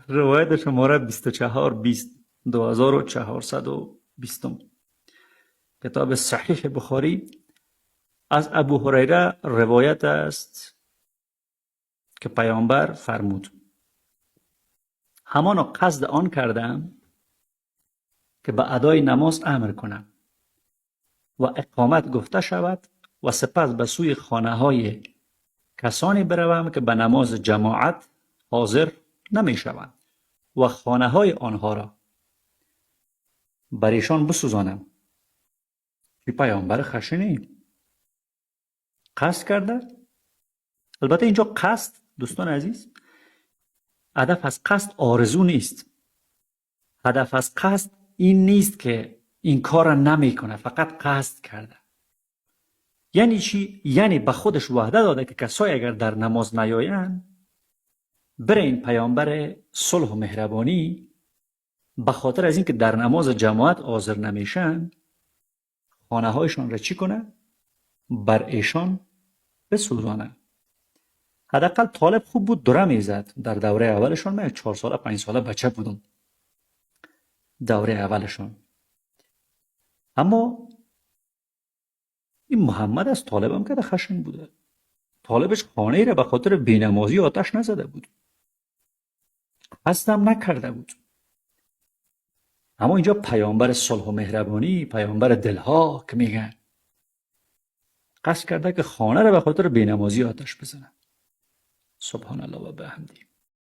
روایت شماره 2420، 2420، کتاب صحیح بخاری، از ابو هریره روایت است که پیامبر فرمود: همانا قصد آن کردم که به ادای نماز امر کنم و اقامت گفته شود و سپس به سوی خانه های کسانی بروم که به نماز جماعت حاضر نمی شوند و خانه های آنها را بر ایشان بسوزانم. که پیامبر خشنی قصد کرده. البته اینجا قصد، دوستان عزیز، هدف از قصد آرزو نیست. هدف از قصد این نیست که این کار را نمیکنه، فقط قصد کرده. یعنی چی؟ یعنی به خودش وعده داده که کسایی اگر در نماز نیایند، بره این پیامبر صلح و مهربانی به خاطر از اینکه در نماز جماعت حاضر نمیشن، خانه هایشان را چی کنه؟ بر ایشان بسوزانه. حداقل طالب خوب بود، دره میزد در دوره اولشان. من 4 ساله، 5 ساله بچه بودم دوره اولشان. اما این محمد از طالب هم که خشن بوده. طالبش خانه را به خاطر بینمازی آتش نزده بود، قصدم نکرده بود. اما اینجا پیامبر صلح و مهربانی، پیامبر دلها که میگن، قصد کرده که خانه را به خاطر بینمازی آتش بزنه. سبحان الله و بحمده.